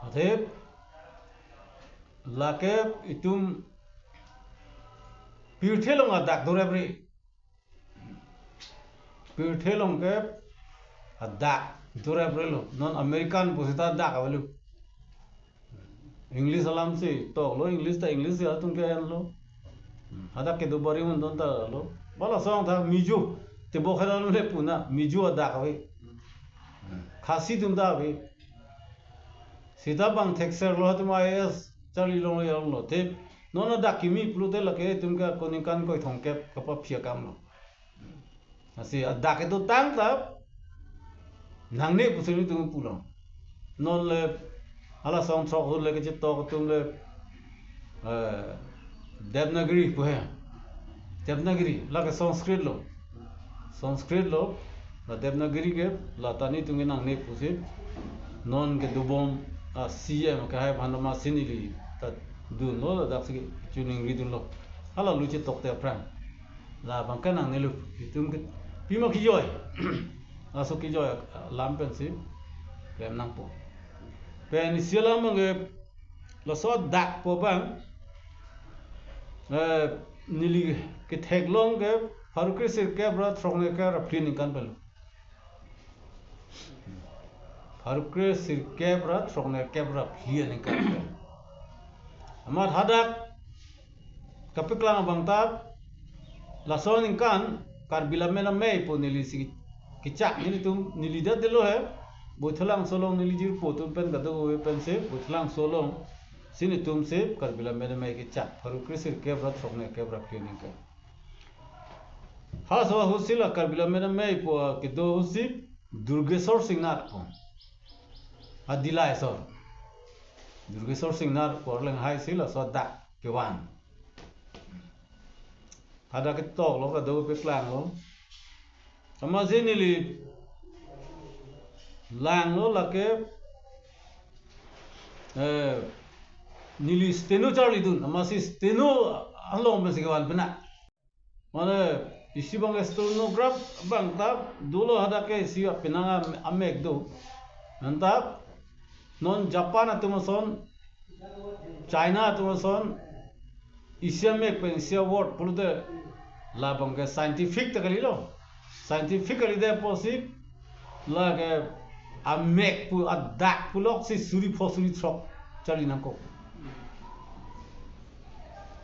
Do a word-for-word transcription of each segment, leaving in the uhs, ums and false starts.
Thep, lake itum pirthe along adak dorep re. Pirthe along ke adak dorep re lo. Non American pusita dak avelo. English alam si toklo, English ta English ya atum ke enlo. Hmm, hadak kedo bari mun don ta lo. Bala song ta Mizo, tebok hela le puna, Mizo adak ave. Hmm, Khasi atum ta ave. Sita bang thekser lo atum I A S charli longlo, yalong lo. Te non adak kimi pulote lake itum ke koningkan koi thomkep kapaphi akam lo. Lasi adak kedotang ta nangne pusi nelitum pulang. Non le hala song throk ahut le kachetok atum le, eh, Devanagari pu he. Devanagari, lake Sanskrit lo. Sanskrit lo, la Devanagari ke, la ta nelitum ke nangne pusi. Non kedobom a C M ke hai bhan ma si neli ta dunlo, ladak si chuningri dunlo. Hala lu chetok te aphrang. Labang ke nangnelo, itum ke pima kejoi. Laso kejoi alam pensi klem nangpo. Pen isi alam abang ke, laso adak pu abang, eh, neli ketheklong ke pharo kre sirkep ra throknerkep ra phli aningkan pen lo. Pharo kre sirkep ra throknerkep ra phli aningkan pen. Amat hadak kapeklang abang ta, laso aningkan Karbi Lammet Amei pu neli si kechak, nelitum, neli datdetlo he, Baithalangso along neli jirpo atum pen kadokave pensi Baithalangso along si nelitum si Karbi Lammet Amei kechak, pharo kre sirkep ra throknerkep ra phli aningkan. Halaso ahut si la Karbi Lammet Amei pu kedo ahut si Durgeswar Singnar pu, a Dillai asor. Durgeswar Singnar pu arleng hai si laso adak kevan. Hadak ketoklo, kadokave peklanglo. Amatsi neli langlo lake, eh, neli steno charlidun, amatsi steno along pensi kevan pena. Mane isi abang stenograph abang ta dolo, hadak ke isi penang am-, amek do. Anta non Japan atum ason, China atum ason, isi amek pen isi award pulote labang ke scientific ta kalilo. Scientific kalite apotsi lake amek pu, adak pu lok si suri pho suri throk charli nangkok.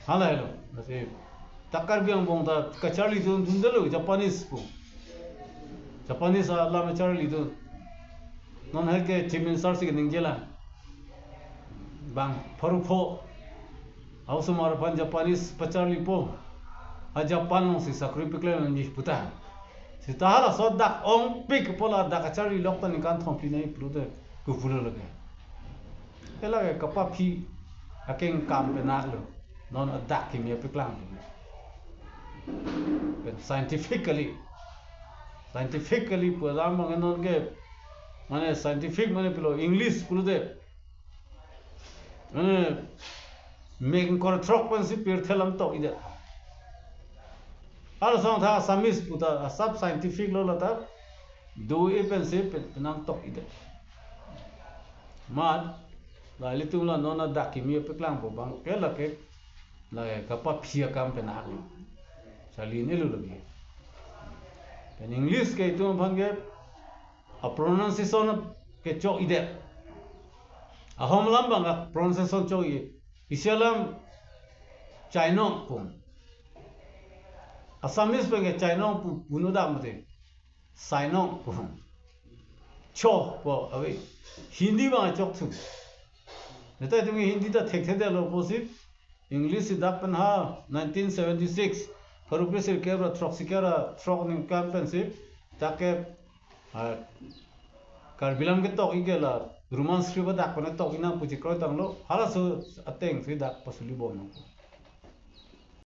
Hala helo, lasi ta Karbi angbong ta kacharlidun dundelo Japanese pu. Japanese alam charlidun. Non hai ke Chief Minister si kaningje lang. Bang pharo pho. Ahusomar aphan Japanese pacharlipo. A Japan along si sakri peklem nangji puta. Sita halaso adak ongpik pu la adak kacharli lok ta ningkan thomphli nai pulote kopulo lake. Ela ke kapaphi akeng kam penak lo. Non adak kimi apeklang. Pen scientifically. Scientifically pu alam abang non ke, mane scientific mane pilo English pulote, mane mek ingkoi ra throk pensi pirthe alam tok-idet. Hala song ta Assamese pu ta asap scientific lo, la ta do-e pensi pen-, penang tok-idet. Amat la ilitum la non adak kimi apeklangpo abang ke lake, lake kapaphi akam penak lo. Charli nelo lake. Pen English ke itum aphan ke a pronunciation ke chok-idet. Ahom alam abang a pronunciation chok-i. Isi alam Chainong pu. Assamese pen ke Chainong pu, puno dak mate. Sainong pu. Cho pu ave. Hindi abang chokthu. Neta itum Hindi ta thekthedetlo apotsi English si dak pen ha nineteen seventy-six, pharo kre sirkep ra throksi kep ra throk aningkan pensi, dak ke, ah, Karbi alam ketok-i ke la Roman script adak pen tok-i nang pu chekroi tanglo, halaso ateng si dak pasuli bom nang.